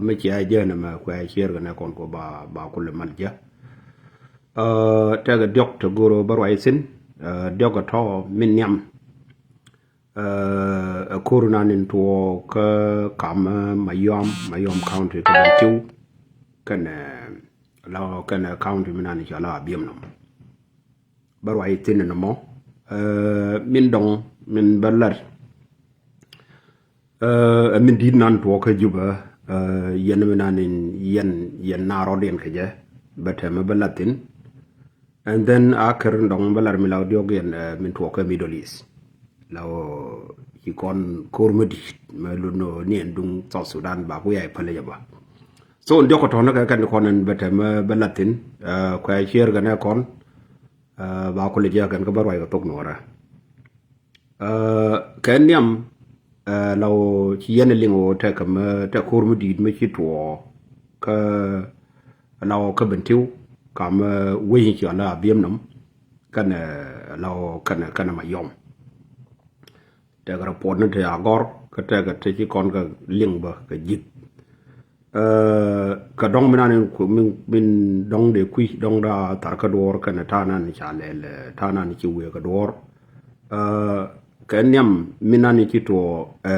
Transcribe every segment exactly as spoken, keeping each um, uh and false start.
Mi cia jɛ nɛ mɛ kuɛ cier kɛ nɛ kɔn ko ba, ba kulɛ mal jɛ. Ɛ, tɛkɛ diɔk tɛ goro bä ruac thin. Ɛ, diɔk ɛ tɔ min niam. Ɛ, ɛ kor nan in tuɔ kä kam, ɛ, Mayom, Mayom County kä Bentiu. Kɛnɛ la kɛnɛ county mi nan in ca la Abiemnom. Bä ruac thin in mɔ. Ɛ, min dɔŋ, min bä lat. Ɛ, ɛ min di̱t nan tuɔɔk kä Jubɛ, ɛ, yɛn mi nan in yɛn, yɛn na rɔɔdiɛn kɛ jɛ, bɛ tɛmɛ bä lat thin. And then a kär in dɔŋ bä lat mi la diɔk yɛn, ɛ, min tuɔɔk kä Middle East. La ɣöö ci kɔn ko̱r mi di̱t, mɛ lun ɣöö ni ɛn duŋ South Sudan ba ku yay päl jɛ ba. So in diɔk kɛ tɔ̱nä kɛ kɛn kɔn ɛn bɛ tɛmɛ bä lat thin, ɛ, kuɛ cier kɛ nɛ kɔn, ɛ, ba kulɛ jɛ kɛn kä bä ruac kɛ thok nuɔrɛ. Ɛ, kɛ niam, ɛ, la ɣöö ci yɛn liŋ ɣöö tɛk kɛ mɛ, tɛk ko̱r mi di̱i̱t mi ci tuɔɔ kä la ɣöö kä Bentiu kam, ɛ, wec in ci ɣä la Abiemnom kɛnɛ, ɛ, la ɣöö kɛnɛ, kɛnɛ Mayom. Tɛk report ni te a gɔr kä tɛk kɛ te ci kɔn kɛ liŋ bä kɛ ji̱th. Ɛ, kɛ dɔŋ mi nan in ku-, min, min dɔŋ dee kui̱ dɔŋ da thar kä duɔɔr kɛnɛ ta̱a̱ nan ca lɛl, ɛ, ta̱a̱ nan ci wëë kɛ duɔɔr. Ɛ, kɛ niam mi nan in ci tuɔ, ɛ,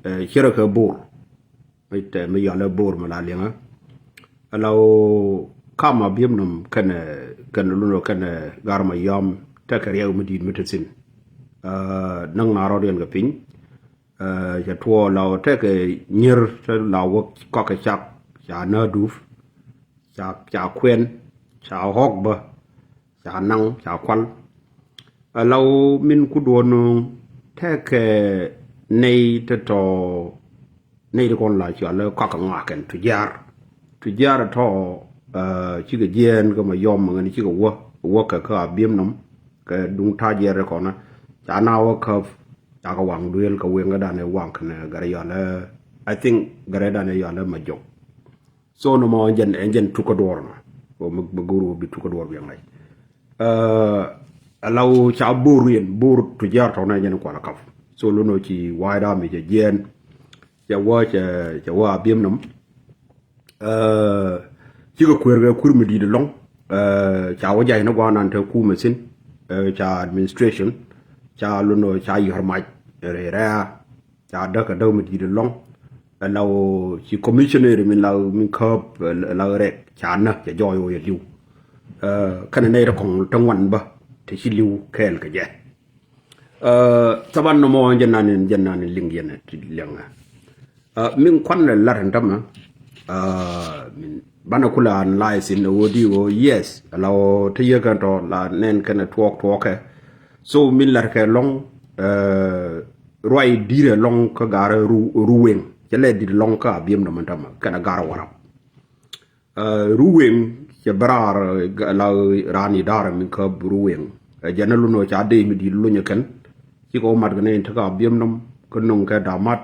ɛ, cierɛ kɛ Bor. Mi tɛ mi yɔalɛ Bor mi la liŋä. Ɛ la ɣöö kam Abiemnom kɛnɛ, kɛnɛ lunɔ kɛnɛ gar Mayom tɛkɛ riɛw mi di̱i̱t mi te thi̱n. Ɛ, näk na rɔɔdiɛn kɛ piny. Ɛ, cɛ tuɔɔ la ɣöö tɛkɛ nyier te la wäk kɔakɛ cak, ca näädup, ca, ca kuɛn, ca ɣɔ̱k bä, ca naŋ, ca kual. Ɛ la ɣöö min ku duɔ̱ɔ̱n tɛkɛ nɛy te tɔ, nɛy te kɔn la cɔal i̱ kɔakɛ ŋɔakɛn tujiar. Tujiar tɔ, ɛ, cikɛ jiɛɛn kä Mayom ŋäni cikɛ wä, wä kɛ kä Abiemnom kɛ duŋ ta̱a̱ jiɛɛr te kɔnä. Ca na wä käp, ca kɛ waŋ duëël kɛ weŋ kä danɛ waŋ kɛnɛ gɛrɛ yɔalɛ, I think gɛrɛ danɛ yɔalɛ Majok. So nɔmɔ ɛn jɛn, ɛn jɛn tukä duɔr nɔ. Ɔ mi, mi go̱o̱r wä bi tukä duɔr bi ŋa̱c. Ɛ, ɛ la ɣöö ca Bor riɛn, Bor tujiar tɔnɛ jɛn kualɛ kap. So lunɔ ci wa̱a̱ da mi cɛ jiɛɛn. Cɛ wä, cɛ, cɛ wä Abiemnom. Ɛ, cikɛ kueer kɛ kui̱ mi di̱i̱t ɛlɔ̱ŋ. Ɛ, ca wä ja̱c ni gua̱a̱r nan te kumɛ thi̱n. Ɛ, ca administration. Ca lunɔ ca yɔ̱r mac. Rɛy rɛ̈ɛ̈. Ca däk kɛ däk mi di̱i̱t ɛlɔ̱ŋ. Ɛ la ɣöö ci commissioner min la min käp, ɛ la rɛk ca nä cɛ jɔɔc ɣöö yɛ li̱w. Ɛ, kɛnɛ nɛy ti kɔŋ ti ŋuan bä ti ci li̱w kɛɛl kɛ jɛ. Ɛ, thaban nɔmɔ jɛ nan in, jɛ nan in liŋ yɛn ti liɛŋɛ. Ɛ, min kuan lɛ lar in tämɛ. Ɛ, min banɛ kulɛ analyze in ɣöö di ɣöö yes, ɛ la ɣöö ti yek kɛn tɔ la nɛn kɛnɛ tuɔɔk tuɔɔkɛ. So min lar kɛ lɔŋ, ɛ, ruac di̱t ɛlɔ̱ŋ kä ga̱r Ru-, Ruweŋ. Cɛ lɛ di̱t ɛlɔ̱ŋ kä Abiemnom ɛn tämɛ kɛnɛ ga̱r Warap. Ɛ, Ruweŋ cɛ bä raar, ɛ, la raan i̱ da̱rɛ min käp Ruweŋ. Ɛ, jɛn ɛ lunɔ ca dee mi di̱t lunyɛ kɛn. Cikɛ wä mat kɛ nɛy in te kä Abiemnom kä no̱ŋ kɛ damat.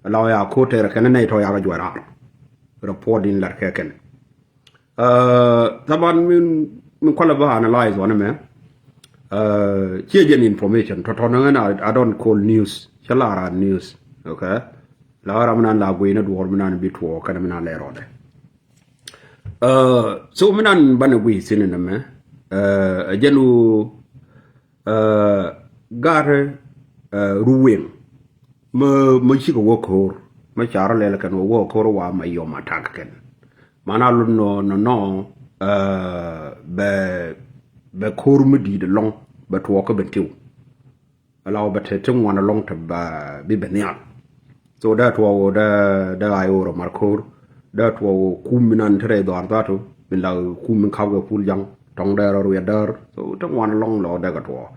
Ɛ la wä ya ko̱r tɛɛrɛ kɛn nɛy tɔ yakɛ juɔc raar. Report in lar kɛ kɛn. Ɛ, thaban min, min kualɛ bä analyze wanɛ mɛ. Ɛ, ciɛ jɛn information tɔtɔ ni ɣän, I, I don't call news. Cä la ran news. Okay. La ram mi nan la guiy ni duɔr mi nan bi tuɔɔk kɛn mi nan lɛ rɔɔdɛ. Ɛ, so mi nan banɛ guiy thi̱n ni mɛ. Ɛ, jɛn wu Ɛ, gat, ɛ, Ruweŋ. Mä, mä cikɛ wä ko̱o̱r. Mä carɔ lɛl kɛn wä wä ko̱o̱r wa Mayom attack kɛn. Mana lun nɔ, nɔ, nɔ, ɛ, bɛ, bɛ ko̱o̱r mi di̱i̱t ɛlɔ̱ŋ, bɛ tuɔɔk kä Bentiu. Ala wä bɛ te ti ŋuan ɛlɔ̱ŋ te ba, bi bɛ nhial. So dee tuɔɔk wä dee, dee ay wä rɔ mar ko̱o̱r. Dee tuɔɔk wä kum mi nan te rɛy dhɔaar dhatu. Min la kum min kap kɛ pul jaŋ. Tɔŋ dee rɔ ruɛ däär. So te ŋuan ɛlɔ̱ŋ lɔ dee kɛ tuɔɔk.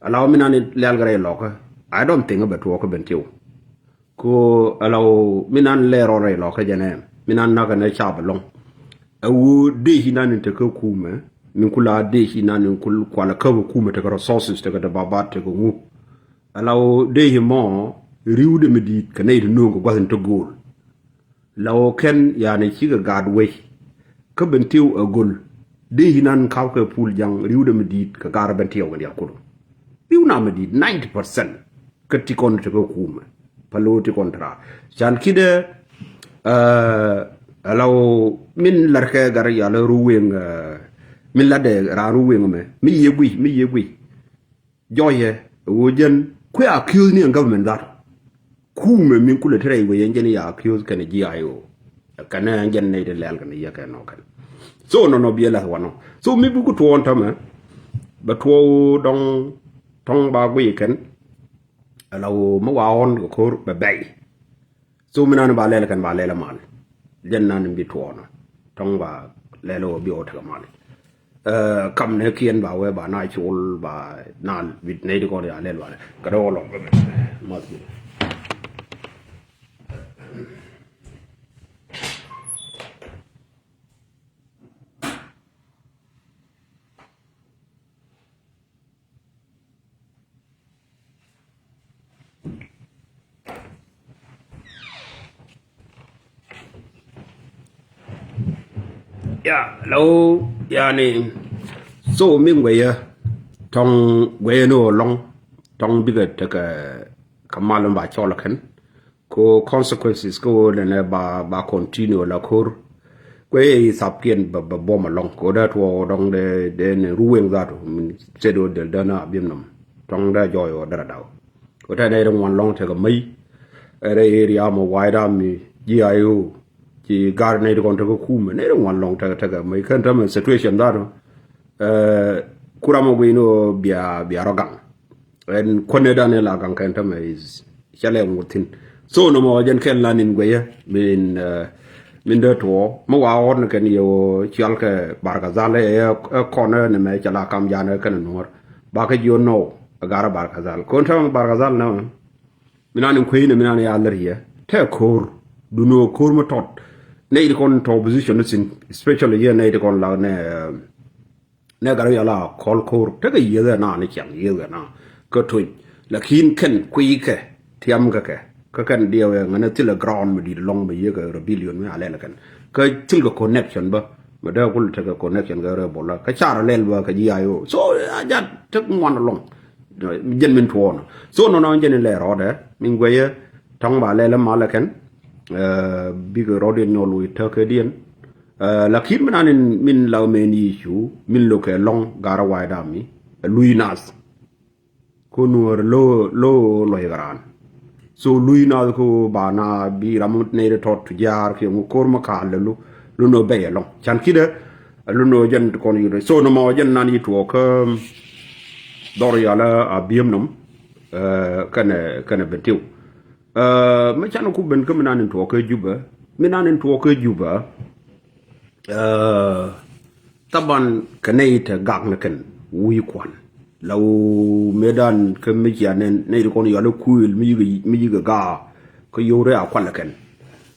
Ala wä mi nan lɛl kɛ rɛy lɔkä. I don't think bɛ tuɔɔk kä Bentiu. Ko ala wä mi nan lɛl rɔ rɛy lɔkä jɛn ɛ. Mi nan nak ɛn ɛ cap ɛlɔ̱ŋ. Ɛ wä dee ci nan in te kä kumɛ. Min kula dee ci nan in kul kualɛ käp ɛ kumɛ te kɛ resources te kɛ dee babat te kɛ ŋu. Ala wä dee ci mɔ riwdɛ mi di̱i̱t kɛ nɛy ti no̱o̱ŋ kɛ gua̱th in te go̱o̱l. La ɣöö kɛn yani cikɛ gaat wec. Kä Bentiu ɛ göl. Dee inan kap kɛ pul jaŋ riwdɛ mi di̱i̱t kɛ gaat Bentiu kɛ diaal kulu. Riw na mi di̱i̱t ninety percent. Kä ti kɔn ti kä kumɛ. Pa lo̱o̱ ti kɔn ti raar. Can kidɛ Ɛ la ɣöö min la̱rkɛ gat yal ru weŋ, ɛ, min la̱tdɛ raan ru weŋ mɛ mi yiëë guic, mi yiëë guic. Jɔyɛ ɣöö jɛn kuɛ accuse ni ɛn government that. Kumɛ min kulɛ ti rɛy wee ɛn jɛn ya accuse kɛnɛ G I O. Kɛnɛ ɛn jɛn nɛy ti lɛl kɛnɛ yɛ kɛn nɔ kɛn. So nɔnɔ biɛ lath wanɔ. So mi bi ku tuɔɔn tämɛ bɛ tuɔɔk dɔŋ tɔŋ ba guic kɛn. Ala ɣöö mi wa ɣɔn kɛ ko̱r bɛ bɛy. So mi nan ba lɛl kɛn ba lɛl mal. Jɛn nan bi tuɔɔnɔ tɔŋ ba lɛl ɣöö bi ɣɔw tekɛ mal. Ɛ, kam nɛ kiɛn ba wee ba na col ba na bit nɛy ti kɔn ya lɛl ba lɛ kɛ dɔwɔ lɔk bɛ mɛ. Math bi. Ya, la ɣöö yani, so mi guɛyä tɔŋ guɛyä ni ɣöö lɔŋ tɔŋ bikɛ tekɛ kɛ mal mi ba cɔl kɛn. Ko consequences kä ɣöö nɛnɛ ba, ba continue la ko̱r. Kuɛ i̱ thapkiɛn bɛ, bɛ buɔ̱m alɔŋ ko dee tuɔɔk dɔŋ dee, dee ni ruweŋ dhatu min sɛt ɣöö del dee na biɛm nɔm. Tɔŋ dee jɔɔy ɣöö dee rɛ daw. Ko tɛn ɛ ri ŋuan lɔŋ tekɛ mäc. Ɛ ri area mɔ wa̱i̱ dam mi G I O. Ci gar nɛy ti kɔn tekɛ kumɛ nɛy ri ŋuan lɔŋ tekɛ, tekɛ mäc kɛn tämɛ situation dhatu. Ɛ, kuram ɔ guiy ni ɣöö bia, bia rɔ gaŋ. Ɛn kuändɛ dan in la gaŋ kɛn tämɛ is cɛ lɛ ŋuth thi̱n. So nɔmɔ jɛn kɛn la nin guɛyä min, ɛ, min dee tuɔɔ mi wa ɣɔn kɛn yɛ ɣöö cial kɛ Barkazal ɛ, ɛ kɔn ɛ nɛmɛ cɛ la kam jan ɛ kɛn ɛ nuɔr. Bakɛ jiɔ nɔw ɛ gar ɛ Barkazal. Kɔn tämɛ Barkazal nɛ mi nan in kuecnɛ mi nan in ya lär yɛ tɛ ko̱r. Dun ɣöö ko̱r mi tɔt nɛy ti kɔn tɔ opposition ni thi̱n, especially yɛ nɛy ti kɔn la nɛ, ɛ, Nɛ gat wi̱i̱ ala kɔl ko̱r tekɛ yieth ɛ na ni ciaŋ yieth ɛ na kä tuny. Lakin kɛn kui̱ kɛ tiam kɛ kɛ kä kɛn diɛw ɛ ŋänɛ thilɛ ground mi di̱t lɔŋ mi yieth kɛ rebellion mi alɛl kɛn kä thil kɛ connection bä mi dee kul tekɛ connection kɛ rebel la kä car alɛl bä kɛ G I O. So a jat tek ŋuan alɔŋ jɛn min tuɔɔnɔ. So nɔnɔ jɛn in lɛ rɔɔdɛ min guɛyɛ tɔŋ ba lɛl ɛ mal ɛ kɛn, ɛ, bikɛ rɔɔdiɛn nyɔl wi̱i̱ tek kɛ diɛn. Ɛ, lakin mi nan in min la mɛn yicu min lo̱kɛ lɔŋ garɛ wa̱i̱ dam mi ɛ luy nath. Ko nuɔ̱ɔ̱r lo̱, lo̱ lɔc kɛ raan. So luy nath ko ba na bi ram nɛy ri tɔt tu jiaar kiɛ ŋu ko̱r mi ka̱a̱l lɛ lu, lu nɔ bɛy ɛlɔŋ. Can kidɛ, lu nɔ jɛn ti kɔn yut. So nɔmɔ jɛn nan yi tuɔɔk kä dhɔr yalä a bi̱em nɔm, ɛ, kɛnɛ, kɛnɛ ben tiw. Ɛ, mi can ku ben kä mi nan in tuɔɔk kä Jubɛ, mi nan in tuɔɔk kä Jubɛ. Ɛ, thaban kɛ nɛy te gak ni kɛn wi̱i̱ kuan la wu mëëdan kä mi cia nɛn nɛy ti kɔn yɔal i̱ kuëël mi yikɛ, mi yikɛ gaa kä yio̱w rɛy a kual kɛn.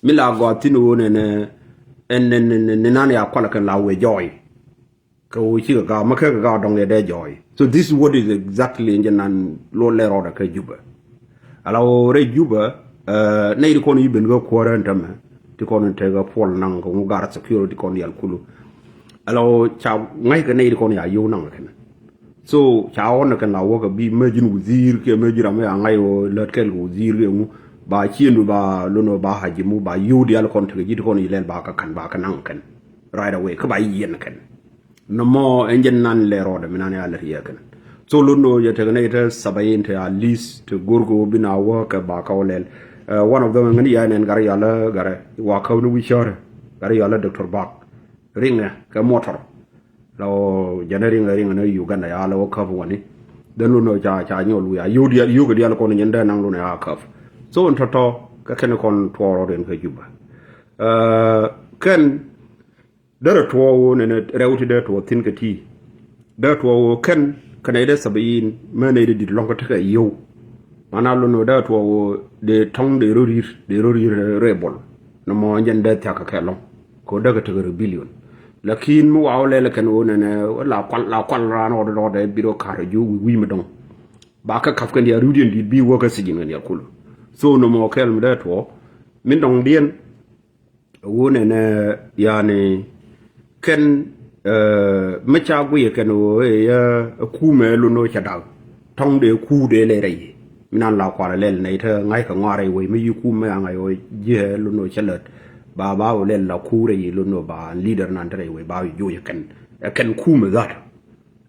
Mi la gɔaa thi̱n ɣöö nɛnɛ ɛn nɛn nɛn nɛn nan ya kual kɛn la wee jɔɔy. Kɛ ɣöö cikɛ gaak mi kɛ kɛ gaak dɔ̱ŋ yɛ dee jɔɔy. So this is what is exactly in jɛ nan luɔt lɛ rɔɔdɛ kɛ Jubɛ. Ala ɣöö rɛy Jubɛ, ɛ, nɛy ti kɔn yi ben kä kuäärä ɛn tämɛ ti kɔn in tekɛ puɔl naŋ kɛ ŋu gar security kɔn yal kulu. Ala ɣöö ca ŋa̱ckɛ nɛy ti kɔn ya yio̱w naŋ kɛn. So ca ɣɔn kɛn la wäkɛ bi mɛ ji̱n wudhiir kiɛ mɛ ji̱n ram mi ya ŋa̱c ɣöö lät kɛl kɛ wudhiir kiɛ ŋu ba ciëndu ba lon ɣöö ba hajimu ba yio̱w diaal kɔn tekɛ ji̱ ti kɔn yi lɛl ba kɛ ka̱n ba kɛ naŋ kɛn. Right away kä ba yi yiɛn kɛn. Nɔmɔ ɛn jɛn nan lɛ rɔɔdɛ mi nan ya lɛ riɛk kɛn. So lot nɔ jɛ tekɛ nɛy te sabayin te at least te go̱r kɛ wä bi na wä kɛ ba kɛ wä lɛl. Ɛ, one of them ŋäni ya nɛn garɛ yalä garɛ wa käp ni wi̱c cärɛ garɛ yalä Doctor Bak. Riŋɛ kɛ motor. Lɔ jɛn riŋɛ riŋɛ ni Uganda ya lɛ wä käp wani. Then lot nɔ ca, ca nyɔl wi̱i̱ a yio̱w diaal, yio̱w kɛ diaal kɔn nyɛn dee naŋ lot nɔ ya käp. So ɛn tɔ̱tɔ̱ kɛ kɛn kɔn tuɔɔr rɔɔd ɛn kä Jubɛ. Ɛ, kɛn Derɛ tuɔɔk ɣöö nɛnɛ rɛw ti dee tuɔɔk thi̱n kɛ ti. Dee tuɔɔk ɣöö kɛn kɛ nɛy dee sabayin mɛ nɛy dee di̱t lɔ̱ŋ kä tekɛ yio̱w. Mana lon ɣöö dee tuɔɔk ɣöö dee tɔ̱ŋ dee rɔ ri̱r, dee rɔ ri̱r rebel. Nɔmɔ jɛn dee thia̱k kɛ kɛ lɔ̱ŋ. Kɛ ɣöö dee kɛ tekɛ rebellion. Lakin mi wa wä lɛl kɛn ɣöö nɛnɛ la kual, la kual raan ɣɔt rɔɔdɛ bi rɔ ka̱r rɔ ji̱ wi̱i̱ wi̱i̱ mi dɔ̱ŋ. Ba kɛ ka̱p kɛn diaal ri̱wdiɛn di̱t bi wä kä thi̱ji̱n kɛn diaal kulu. So nɔmɔ kɛl mi dee tuɔɔk min dɔ̱ŋdiɛn. Ɣöö nɛnɛ yani kɛn, ɛ, mi ca guiyɛ kɛn ɣöö ɛ yɛ kumɛ lun ɣöö cɛ dak tɔ̱ŋ dee kuut dee lɛ rɛy. Mi nan la kuarɛ lɛl nɛy te ŋa̱ckɛ ŋɔaarɛ wec mi yi kumɛ a ŋa̱c ɣöö jiɛ lun ɣöö cɛ lät. Ba ba wä lɛl la kuurɛ yi lon wä ba leader nan te rɛy wee ba wä joc ɛ kɛn ɛ kɛn kumɛ dhat.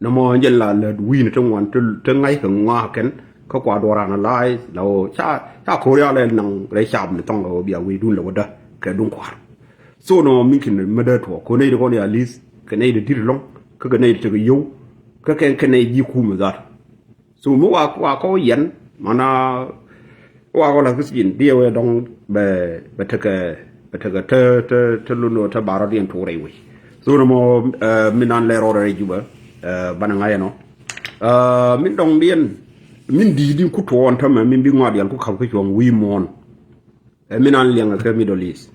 Nɔmɔ jɛ la lät wi̱i̱ni ti ŋuan ti ŋa̱c kɛ ŋɔak kɛn kä kua duɔran a la̱a̱c la wä ca ca ko̱r ya lɛl naŋ rɛy cap ni thɔŋ kɛ wä bia wee dun la wä dä kɛ duŋ kua̱r. So nɔmɔ mi kin mɛ dee tuɔɔk kɛ nɛy ti kɔn ya li̱th kɛ nɛy ti di̱t lɔŋ kä kɛ nɛy ti tekɛ yio̱w kä kɛn kɛ nɛy ji̱ kumɛ dhat. So mi wa wa kɔ yɛn mana wa kɔ la kisijin diɛ wɛ dɔŋ bɛ bɛ tekɛ bɛ tekɛ te te te luno te barɔ diɛn tuurɛ iwec. So ni mɔ mi nan lɛ rɔrɛ rɛ Juba banɛ ŋa yɛn ɔ min dɔŋ diɛn min di din ku tuɔɔn tämɛ min bi ŋɔa diɛl ku kap ki cuɔŋ wi̱i̱ muɔ̱ɔ̱n. Min nan liɛŋɛ kɛ Middle East.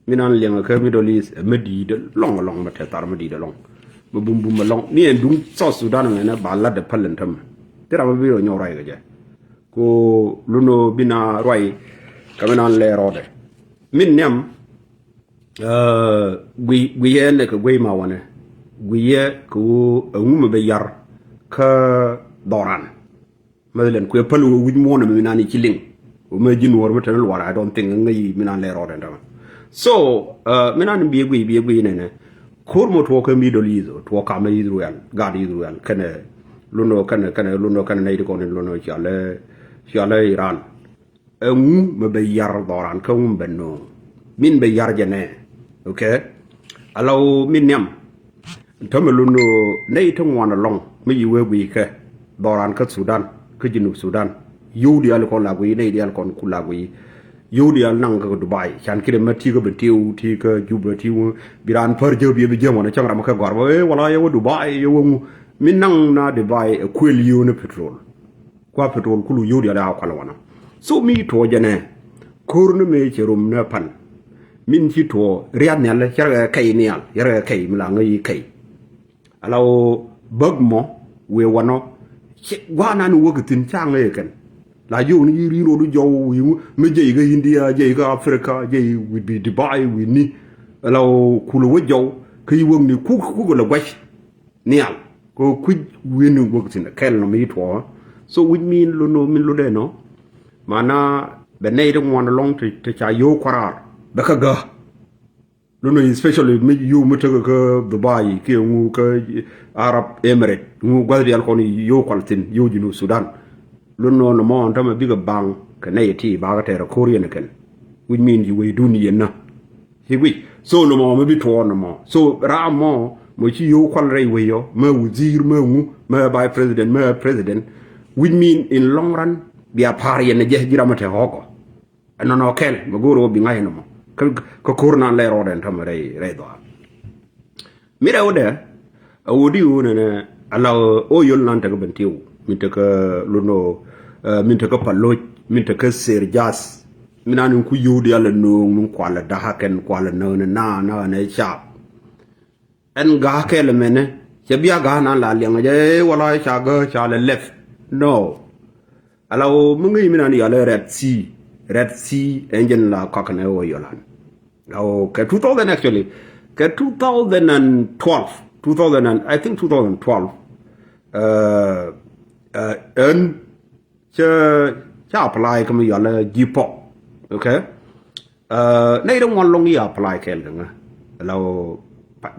Min an liɛŋɛ kä Middle East ɛ mä di̱i̱t ɛlɔ̱ŋ ɛlɔ̱ŋ mä tɛth thar mä di̱i̱t ɛlɔ̱ŋ. Mä bum bum ɛlɔ̱ŋ ni ɛn duŋ South Sudan mɛnɛ ba lat ɛ päl ɛn tämɛ. Thil ram mä bi rɔ nyɔk ruac kɛ jɛ. Ko lun ɔ bi na ruac kɛ min an lɛ rɔɔdɛ. Min niam guiy guiy yɛ nɛ kɛ guiy ma wanɛ. Guiy yɛ kɛ ɣöö ɛŋu mɛ bɛ yar kä dhɔran. Mɛthilɛn kuɛ päl wä wi̱c muɔ̱ɔ̱n ɛmɛ mi nan i̱ ci liŋ. Wä mɛ ji̱ nuɔ̱ɔ̱r mi tɛn luɔr I don't think ŋäc mi nan lɛ rɔɔdɛ ɛn tämɛ. So mi nan biɛ guiy biɛ guiy nɛnɛ. Ko̱r mɔ tuɔɔk kä Middle East tuɔɔk kamɛ Israel gaat Israel kɛnɛ lundɔ kɛnɛ kɛnɛ lundɔ kɛnɛ nɛy ti kɔn in lundɔ cialɛ cialɛ Iran. Ɛŋu mɛ bɛ yar dhɔran kä ŋu mɛ bɛ nööŋ min bɛ yar jɛ nɛ. Okay. Ala wä min niam. Tämɛ lun nɛy ti ŋuan ɛlɔ̱ŋ mi yi wee guiy kɛ dhɔran kä Sudan kä Junub Sudan. Yio̱w diaal kɔn la guiy nɛy diaal kɔn ku la guiy. Yio̱w diaal naŋ kä Dubai can kidɛ mɛ ti kä Bentiu ti kä Juba ti wä bi raan pär jɛ bi bi jɛ mɔn cäŋ ram kä gɔr bä wala yɛ wä Dubai yɛ wä ŋu. Mi naŋ na Dubai ɛ kuël yio̱w ni petrol. Kua petrol kulu yio̱w diaal a kual wanɔ. So mi tuɔɔk jɛ nɛ ko̱r ni mëë cɛ rom ni pan. Min ci tuɔɔk riat nial cɛ rɛ kɛy nial cɛ rɛ kɛy mi la ŋäc yi kɛy. Ala wä bäk mɔ wëë wanɔ gua̱a̱ nan wäk thi̱n ca ŋäc kɛn. La yio̱w ni yi ri̱n rot jɔw wi̱i̱ mi jɛy kä India jɛy kä Africa jɛy wi̱i̱ bi Dubai wi̱i̱ ni. Ala wä kulɛ wä jɔw kä yi wäk ni kuk kuk lɛ gua̱c. Nial kɛ kui̱c wi̱n wäk thi̱n kɛl nɔ mi tuɔɔk. So wi̱c min lun nɔ min lun dee nɔ. Mana bɛ nɛy ti ŋuan lɔŋ ti ca yio̱w kua̱raar bɛ kä gä. Lun nɔ especially mi yio̱w mi tekɛ kä Dubai kiɛ ŋu kä Arab Emirate ŋu gua̱th diaal kɔn yio̱w kual thi̱n yio̱w Junub Sudan. Lun nɔ nɔ mɔ ɛn tämɛ bikɛ baŋ kɛ nɛy ti bakä tɛɛrɛ ko̱r yɛn kɛn. Wi̱c min ci wecdun yɛn nä. Ci guic so nɔmɔ mi bi tuɔɔk nɔmɔ so ram mɔ mɔ ci yio̱w kual rɛy wecɔ mɛ wudhiir mɛ ŋu mɛ vice president mɛ president. Wi̱c min in long run bia pa̱a̱r yɛn jɛ ji̱ ram mɛ te ɣɔkɔ. Ɛnɔnɔ kɛl mɛ go̱o̱r wä bi ŋa̱c nɔmɔ kä ko̱r nan lɛ rɔɔdɛ ɛn tämɛ rɛy rɛy dhɔaar. Mi rɛwdɛ a wä di wä nɛnɛ ala ɣöö yol nan tekä Bentiu min tekä Lundɔ min tekä Paloc min tekä Ser Jath. Min an in ku yio̱w diaal ɛ nööŋ min kualɛ da̱kä kɛn kualɛ nööŋ ni na na nɛ caap. Ɛn ga̱a̱ kɛl ɛmɛnɛ cɛ bia ga̱a̱ nan la liɛŋ jɛ wala ca gäär ca lɛ lɛp. No. Ala ɣöö mi ŋäc mi nan yɔl ɛ Red Sea. Red Sea ɛn jɛn la kɔk nɛ ɣöö yɔlan. Ɣöö kɛ two thousand actually kɛ two thousand and twelve two thousand and I think two thousand twelve. Ɛn cä cä apply kä mi yɔl ɛ G pop. Okay. Nɛy ti ŋuan lɔŋ yi apply kɛɛl kɛ ŋä. Ala ɣöö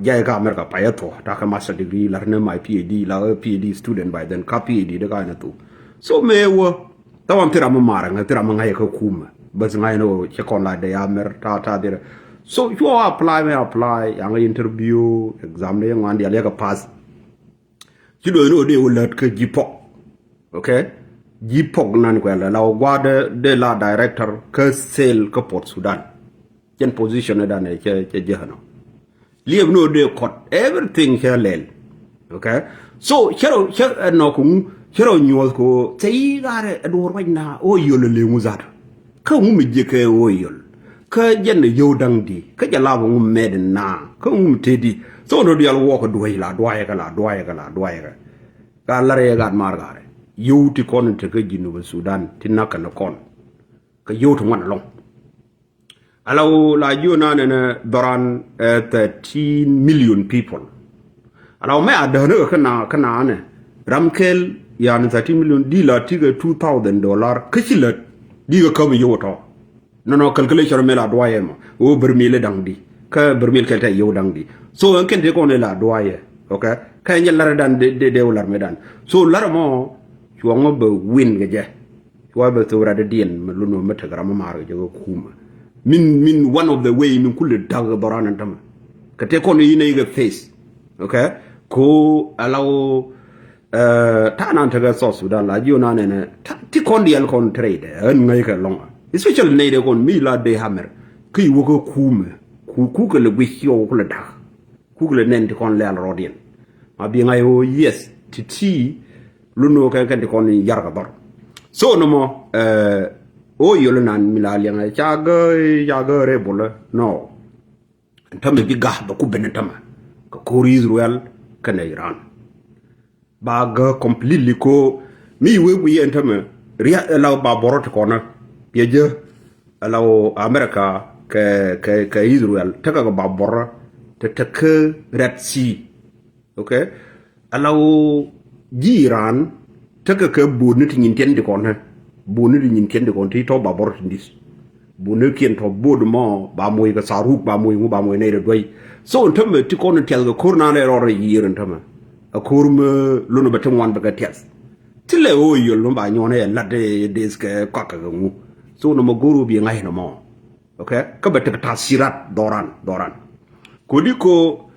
jay kä America payɛ thuɔ takä master degree lar ni my PhD la ɣöö PhD student by then ka PhD di ka ni thu. So mëë wä thawan thi ram mi marɛ ŋä thi ram mi ŋa̱cɛ kä kumɛ bäth ŋa̱cɛ ni ɣöö cɛ kɔn la dee amɛr ta ta dhirɛ. So cuɔ apply mi apply yaŋ interview exam ni ŋuan dial yɛ kɛ pass. Ci duɔ̱c ni ɣöö dee wä lät kä G pop. Okay. G pop nan kuɛl la wä gua̱a̱ dee la director kä sale kä Port Sudan. Cɛn position ni dan cɛ cɛ jɛ nɔ. Liep ni ɣöö dee kɔt everything cɛ lɛl. Okay. So cɛ rɔ cɛ ɛnɔ kɛ ŋu cɛ rɔ nyuɔth kɛ ɣöö cɛ yi ɣaarɛ ɛ duɔ̱ɔ̱r wac na ɣöö yol ɛ leŋu dhat. Kä ŋu mi jiɛkɛ ɣöö yol kä jɛn ɛ yio̱w da̱ŋ di kä jɛ lap ŋu mɛt na kä ŋu mi tëë di. Thon rɔ dial wɔɔk ɛ duäc la duayɛ kɛ la duayɛ kɛ la duayɛ kɛ. Ka lar yɛ gat mar gat rɛ yio̱w ti kɔn in tekä Jinub Sudan ti nak kɛn kɔn. Kä yio̱w ti ŋuan ɛlɔ̱ŋ. Ala ɣöö la jiö na nɛnɛ dhɔran ɛ thirteen million people. Ala ɣöö mɛ a däänä kɛ kä na kä na nɛ ram kɛl yani thirteen million di la tikɛ two thousand dollar kä ci lät di kɛ käm yio̱w tɔ. Nɔnɔ, calculation mi la duayɛ mɔ. Wä bärmil daŋ di. Kä bärmil kɛl tɛ yio̱w daŋ di. So ɛn kɛn ti kɔn ila duayɛ. Okay. Kä nyɛ lar dan de de wä lar mi dan. So lar mɔ, cuɔŋ mɔ bɛ win kɛ jɛ. Cuɔŋ bɛ thok rat diɛn mi lun mɔ mi tek ram mɔ mar kɛ jɛ kɛ kumɛ. Min, min one of the way min kulɛ dak dhɔran ɛn tämɛ. Kɛ te kɔn inɛ ikɛ face. Okay. Ko ala wä Ta̱a̱ nan tekɛ South Sudan la ji̱ ɣän a nɛnɛ ti kɔn diɛl kɔn trade ɣän ŋäc kɛ lɔ̱ŋ. Especially nɛy dee kɔn mi la dee hamɛr kä i̱ wä kä kumɛ. Ku kukɛ lɛ guic ciɔw kulɛ da̱k. Kukɛ lɛ nɛn ti kɔn lɛl rɔɔdiɛn. Ma bi ŋa̱c ɣöö yes ti ti lun ɣöö kɛn kɛn ti kɔn in yarkɛ dhɔr. So nɔmɔ ɣöö yol nan mi la liɛŋɛ ca gä ca gä rebel nɔ. Ɛn tämɛ bi ga̱a̱ bɛ ku ben ɛn tämɛ kɛ ko̱r Israel kɛnɛ Iran. Ba gä completely ko mi wee wi̱i̱ ɛn tämɛ ria ɛla ba bɔrɔ ti kɔnä. Yɛ jɛ ɛla wä America kɛ kɛ kɛ Israel tekɛ kɛ ba bɔrɔ te tekä Red Sea. Okay. Ɛla wä ji̱ Iran tekɛ kɛ bo̱o̱dni ti nyin tiɛn ti kɔn ɛ bo̱o̱dni ti nyin tiɛn ti kɔn ti tɔ ba bɔrɔ ti di̱th. Bo̱o̱dni kiɛn tɔ bo̱o̱d mɔ ba moc kɛ saruk ba moc ŋu ba moc nɛy rɛ duäc. So ɛn tämɛ ti kɔn in tiɛth kɛ ko̱r nan rɛ rɔɔd rɛ yiër ɛn tämɛ. A ko̱r mi lon bɛ ti ŋuan bɛ kɛ tiɛth. Ti lɛ ɣöö yöl mi ba nyuɔn ɛ lat ɛ deth kɛ kɔakɛ kɛ ŋu. So nɔmɔ go̱r ɣöö bi ŋa̱c nɔmɔ. Okay. Kä bɛ tek ta̱a̱ sirat dhɔran dhɔran. Kodi ko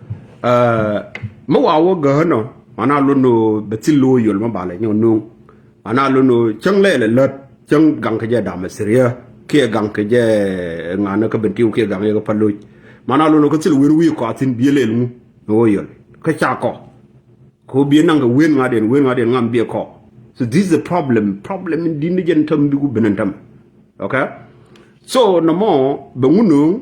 mi wa wä gähä nɔ mana lon bɛ thil lo̱o̱ yol ma balɛ nyɔ no̱o̱ŋ. Mana lon cäŋ lɛɛlɛ lät cäŋ gaŋ kɛ jɛ dam Syria kiɛ gaŋ kɛ jɛ ŋanä kä ben tiw kiɛ gaŋ yɛ kä paloc. Mana lon kä thil wen wi̱i̱ kɔathin biɛ lɛl ŋu ni wä yol kä ca kɔ. Ko biɛ naŋ kɛ wen ŋa̱diɛn wen ŋa̱diɛn ŋam biɛ kɔ. So this is a problem problem in di̱n ni jɛn täm bi ku ben in täm. Okay. So nɔmɔ bɛ ŋu no̱o̱ŋ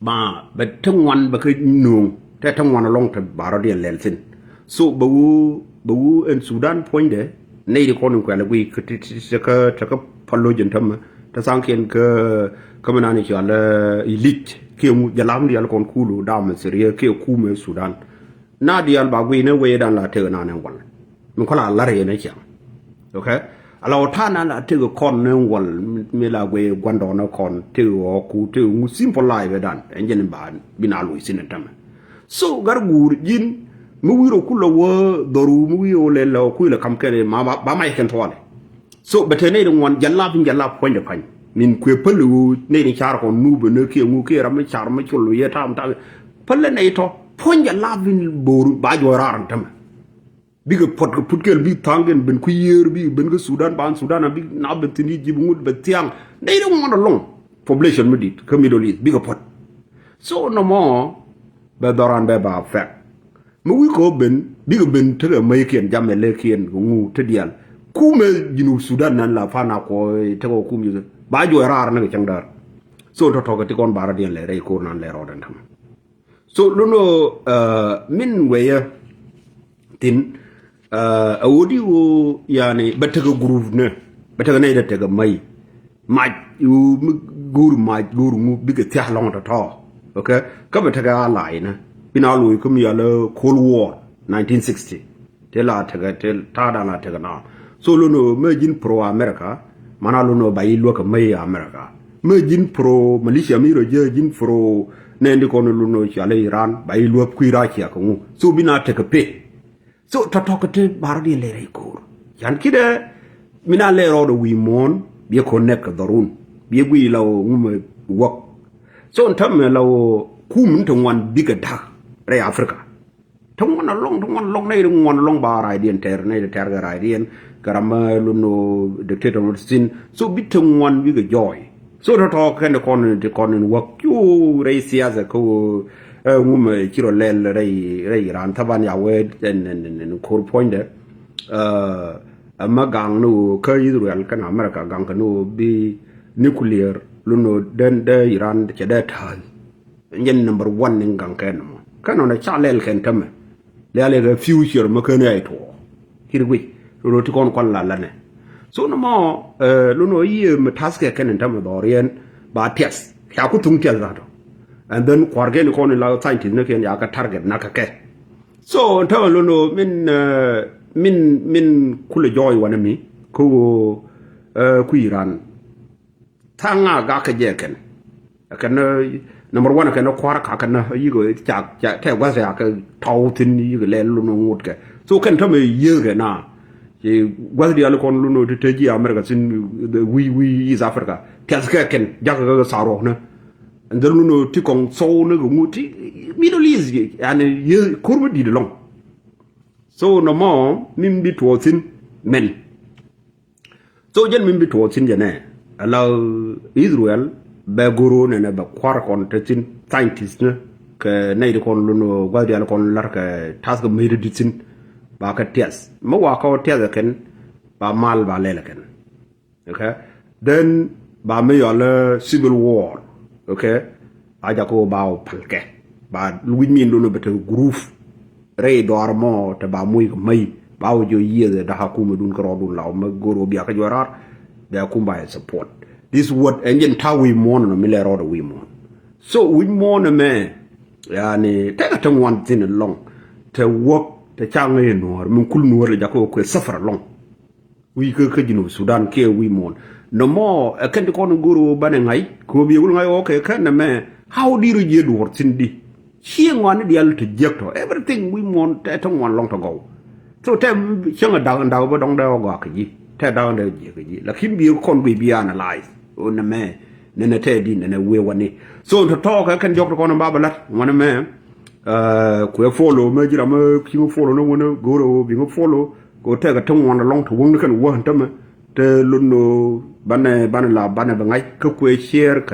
ma bɛ te ŋuan bɛ kä no̱o̱ŋ te te ŋuan alɔŋ te barɔ diɛn lɛl thin. So bɛ wu bɛ wu ɛn Sudan puɔ̱nydɛ nɛy di kɔn in kuɛl guiy kä te kä te kä paloc in tämɛ te thaŋkiɛn kä kä mi nani cual ilic kiɛ ŋu jɛ lam dial kɔn kulu dam Syria kiɛ kumɛ Sudan. Na dial ba guiy ni wee dan la tek nan in wal. Mi kɔla lar yɛn a ciaŋ. Okay. Ala wä ta̱a̱ nan la tek kɔn ni wal mi la guiy guandɔn kɔn tek wä ku tek ŋu simple life dan ɛn jɛn ba bi na luy sin in tämɛ. So gar guur ji̱n mi wi̱i̱ rɔ kulɛ wä dhɔru mi wi̱i̱ wä lɛ la wä kui̱ lɛ kam kɛn ma ba ma yɛ kɛn tuɔlɛ. So bɛ te nɛy di ŋuan jɛ lap in jɛ lap puɔ̱nydɛ pa̱ny. Min kuëë päl i̱ ɣöö nɛy di car kɔn nuupɛ ni kiɛ ŋu kiɛ ram mi car mi col yɛ tam tam. Päl lɛ nɛy tɔ puɔ̱ny jɛ lap in bo̱o̱r ba juɔc raar in tämɛ. Bikɛ puɔt kɛ put kɛl bi tha̱a̱ŋ kɛn ben kui̱ yiëër bi ben kä Sudan ban Sudan a bi na ben thi̱n Egypt ŋut bɛ thia̱a̱ŋ. Nɛy di ŋuan alɔŋ population mi dit kä Middle East bikɛ puɔt. So nɔmɔ bɛ dhɔran bɛ ba affect. Mi wi̱i̱ kɔ ben bikɛ ben tekɛ mäckiɛn jamɛ lɛkiɛn kɛ ŋu te diaal. Kumɛ Junub Sudan nan la pan a kɔ tekɛ kum Junub ba juɔc raar ni kɛ cäŋ daar. So tɔ̱tɔ̱ kɛ ti kɔn barä diɛn lɛ rɛy ko̱r nan lɛ rɔɔdɛn ta̱mɛ. So lo̱n ɔ min weyä thin. Ɛ ɣöö di ɣöö yani bɛ tekɛ group ni bɛ tekɛ nɛy dee tekɛ mäc. Mac ɣöö mi go̱o̱ri mac go̱o̱ri ŋu bikɛ thia̱k lɔ̱ŋ tɔ̱tɔ̱. Okay. Kä bɛ tekɛ a lac ni bi na loc kä mi yal Cold War nineteen sixty. Te la tekɛ te ta̱a̱ dan la tekɛ na. So lo̱n ɣöö mɛ ji̱n pro America. Mana lo̱n ɣöö ba yi luäk kɛ mäc America. Mɛ ji̱n pro Malaysia mi rɔ ji̱ ji̱n pro nɛn di kɔn lo̱n ɣöö cɔal Iran ba yi luäk kui̱ Russia kɛ ŋu. So bi na tekɛ pek. So tɔ̱tɔ̱ kɛ te barɔ di lɛ rɛy ko̱o̱r. Can kidɛ mi na lɛ rɔɔdɛ wi̱i̱ muɔ̱ɔ̱n biɛ kɔn nɛk kɛ dhɔrun biɛ guiy la wä ŋumɛ wäk. So ɛn tämɛ la wä kum ni te ŋuan bikɛ da̱k rɛy Africa. Te ŋuan alɔŋ te ŋuan alɔŋ nɛy ri ŋuan alɔŋ ba ra̱a̱cdiɛn tɛr nɛy ri tɛr kɛ ra̱a̱cdiɛn kɛ ram ma lun wä dictator wä thin. So bi te ŋuan bikɛ jɔɔy. So tɔ̱tɔ̱ kɛn ti kɔn ti kɔn in wäk cu rɛy siasa kä wä ɛ ŋumɛ ci rɔ lɛl rɛy rɛy Iran thaban ya wee ɛn ɛn ɛn ko̱r puɔ̱nydɛ. Ɛ ma gaŋ ni wä kä Israel kɛn America gaŋ kɛ ni wä bi nuclear lun wä den dee Iran cɛ dee ta̱a̱ny. Nyɛn number one ni gaŋ kɛn mɔ kɛn ɔn ca lɛl kɛn tämɛ. Lialɛ kɛ future mä ken ɛ tuɔ kir guic lo̱n ti kɔn kɔn la lanɛ. So ni mɔ lo̱n ɔ yiëë mi taskɛ kɛn in tämɛ dhɔriɛn ba tiɛth ca ku thuŋ tiɛth gatɔ. And then kuarkɛn kɔn in la scientist ni kɛn ya kɛ target na kɛ kɛ. So in tämɛ lo̱n ɔ min min min kulɛ jɔɔy wanɛ mi kä ɣöö ku Iran. Tha̱a̱ŋ a gak kɛ jɛ kɛn. Kɛn number one kɛn kua̱r ka kɛn yik ca ca tɛ gua̱th ya kɛ tɔw thin yik lɛ lun ŋut kɛ. So kɛn tɔmɛ yieth kɛ na. Ci gua̱th dial kɔn lun ti te ji America thin wi̱i̱ wi̱i̱ East Africa. Piath kɛ kɛn jak kɛ saruɔk nä. And then lun ti kɔŋ thou nä kɛ ŋut ti Middle East yani yieth kur mi dit lɔŋ. So nɔmɔ min bi tuɔɔk thin mɛn. So jɛn min bi tuɔɔk thin jɛ nɛ ala Israel bɛ goro nɛnɛ bɛ kuar kɔn te thin scientist ni kɛ nɛy di kɔn lun gua̱th dial kɔn lar kɛ tath kɛ mey di thin ba kɛ tiɛth mi wa kɛ wä tiɛth kɛn ba mal ba lɛl kɛn. Okay. Then ba mi yɔl civil war. Okay. A jakä ba wä pal kɛ ba wi̱c min lun bɛ te group rɛy dɔaar mɔ te ba muc kɛ mäc ba wä jɔ yieth ɛ da̱k akumɛ dun kärɔɔdun la wä mä go̱r wä bia kä juɔ̱ɔ̱r raar. Bia kum ba yɛ support. This what ɛn jɛn ta̱a̱ wi̱i̱ muɔ̱ɔ̱n nɔ mi lɛ rɔɔdɛ wi̱i̱ muɔ̱ɔ̱n. So wi̱i̱ muɔ̱ɔ̱n ɛmɛ yani tɛkɛ te ŋuan thi̱n ɛlɔ̱ŋ. Te wäk te ca ŋäc ɛ nuɔ̱ɔ̱r min kul nuɔ̱ɔ̱r lɛ jakä wä kuɛ suffer ɛlɔ̱ŋ. Wi̱i̱ kä kä Junub Sudan kiɛ wi̱i̱ muɔ̱ɔ̱n. Nɔmɔ ɛ kɛn ti kɔn go̱r wä banɛ ŋa̱c kɛ wä bi wul ŋa̱c wä kɛ kɛn nɛmɛ. How di rɔ jiɛ duɔ̱ɔ̱r thi̱n di? Ciɛ ŋuan ni dial te jiäk tɔ everything wi̱i̱ muɔ̱ɔ̱n tɛ te ŋuan lɔŋ te gɔw. So tɛ cäŋ a dak dak bä dɔŋ dɛ wä gɔak kɛ ji̱ tɛ dak dɛ jiɛ kɛ ji̱ lakin bi kɔn guiy bi analyze. O nɛmɛ nɛnɛ tɛ di nɛnɛ wee wani. So tɔ̱tɔ̱ kɛ kɛn jɔk ti kɔn ba bä la̱t ŋuan mɛ. Kuɛ follow mɛ ji̱ ram mɛ ki̱ŋ follow ni wun go̱o̱r ɛ wä biŋ follow. Kɛ wä tɛk a te ŋuan alɔŋ te wäŋni kɛn wä tämɛ te lon banɛ banɛ la banɛ bɛ ŋa̱c kä kuɛ share kɛ